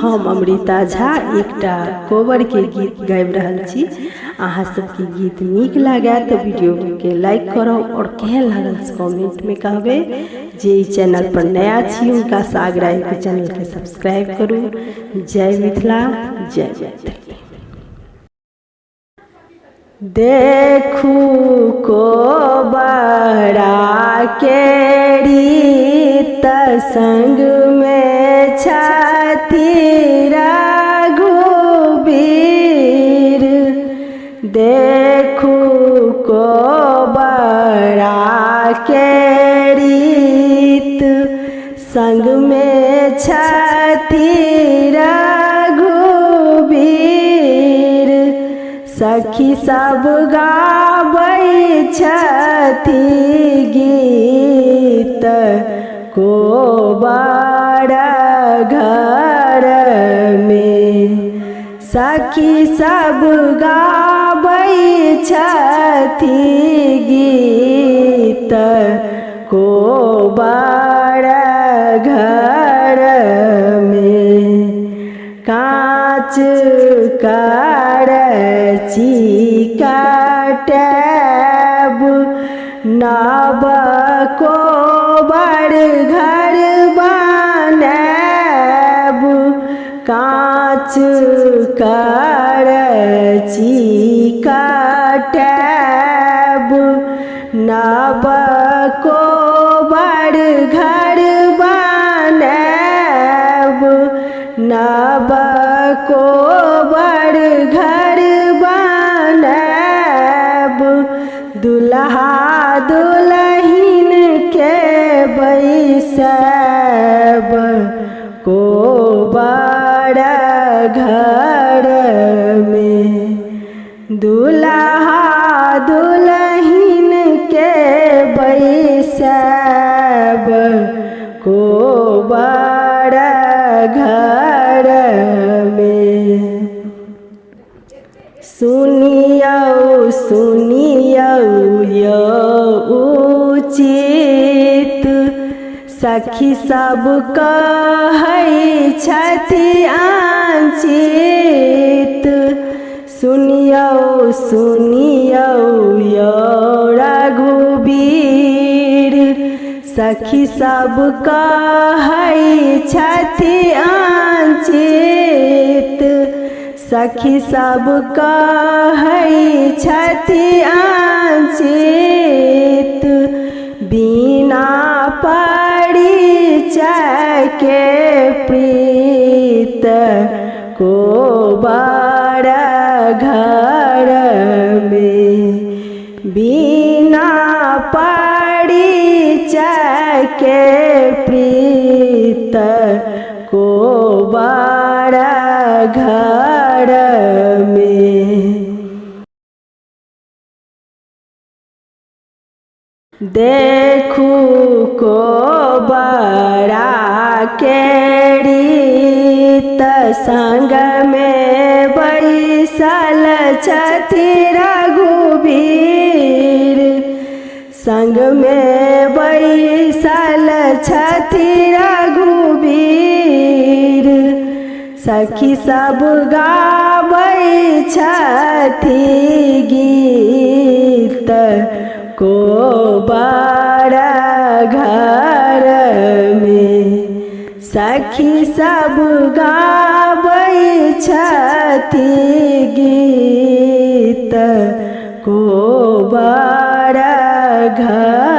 हम अमृता झा एकटा कोबर के गीत गाबि रहल छी। अहाँ सबके गीत नीक लागए तो वीडियो के लाइक करो और केहन लागल से कमेंट में कहबै। जे ई चैनल पर नया छी उनका से आग्रह है कि चैनल के सब्सक्राइब करू। जय मिथिला, जय मैथिली। देखू कोबरा के रीत संग में छथि रघुबीर। देखू कोबरा के रीत संग में छथि रघुबीर। सखी सब गाबै छथि गीत कोबर घर में। सखी सब गाबै छथि गीत कोबर घर में। काँच करची कटैब नव कोबर घर बनायब। काँच करची कटैब नव कोबर घर बनायब। नव कोबर घर बनायब। दुल्हा दुल्हिन के बैसायब कोबर घर में। दुल्हा दुल्हिन के बैसायब कोबर घर में। सुनियौ सुनियौ यौ उचित सखी सब कहै छथि आंचित। सुनियौ सुनियौ यौ रघुबीर सखी सब कहै छथि आंचित। सखी सब कहै छथि आंचित। बिना परिचय के प्रीत कोबर घर में। बिना परिचय के प्रीत कोबर घर में। देखू कोबरा के रीत संग में बैसल छथि रघुबीर। संग में बैसल छथि रघुबीर। सखी सब गाबै छथि गीत कोबर घर में। सखी सब गाबै छथि गीत कोबर घर